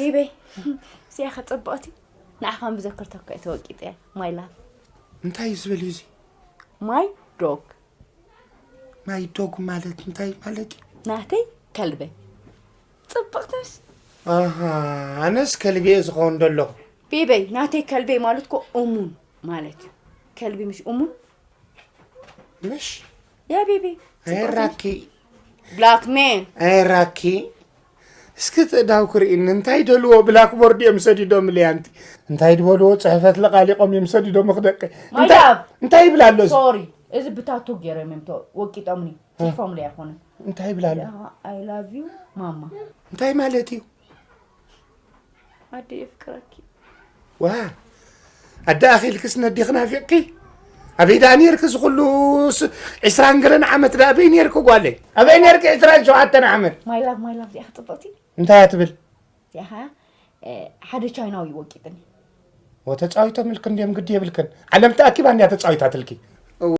ቤበይ፣ እዚኣ ከ ጽብቕቲ? ንዓኻ ብዘክርተካ እየ ተወቂጠ እያ። My love። እንታይ እዩ ዝብል እዩ እዚ? My dog። My dog ማለት እንታይ ማለት እዩ? ናተይ ከልበይ። ጽብቕትስ? ኣሃ፣ ኣነስ ከልቢ እየ ዝኸውን ደለኹ። ቤበይ፣ ናተይ ከልበይ ማለት እኮ እሙን ማለት እዩ። ከልቢ ምሽ እሙን? ምሽ ያ ቤበይ። ኣይራኪ Black man። ኣይራኪ እስኪ ትእዳው ክርኢኒ። እንታይ ደልዎ? ብላክቦርድ እዮም ሰዲዶም ልያንቲ። እንታይ ድበልዎ? ፅሕፈት ለቃሊቆም እዮም ሰዲዶም ክደቀ። My love። እንታይ ይብላ ኣሎ እዚ? Sorry፣ እዚ ብታቱ ገይሮም እዮም ወቂጦምኒ። ጽሒፎምለይ ኣይኮኑን። እንታይ ይብላ ኣሎ? I love you ማማ። እንታይ ማለት እዩ? ኣደ የፍቅረኪ። ዋ፣ ኣደ ኣኺልክስ ነዲኺ ናፊቕኪ? ኣበይ ደኣ ነርኪ? እዚ ኩሉ ስ- ዕስራን ገለን ዓመት ደኣ ኣበይ ነርኪ ጓለይ? ኣበይ ነርኪ ዕስራን ሸውዓተን ዓመት? My love፣ my love፣ እዚኣ ጽብቕቲ። እንታይ እያ ትብል? እዚኣ ኸዓ ሓደ ቻይናዊ ወቂጥኒ። ወተፃዊቶምልክ እንዲዮም፣ ግዲ የብልክን። ዓለም ተኣኪባ እንዲያ ተፃዊታትልኪ።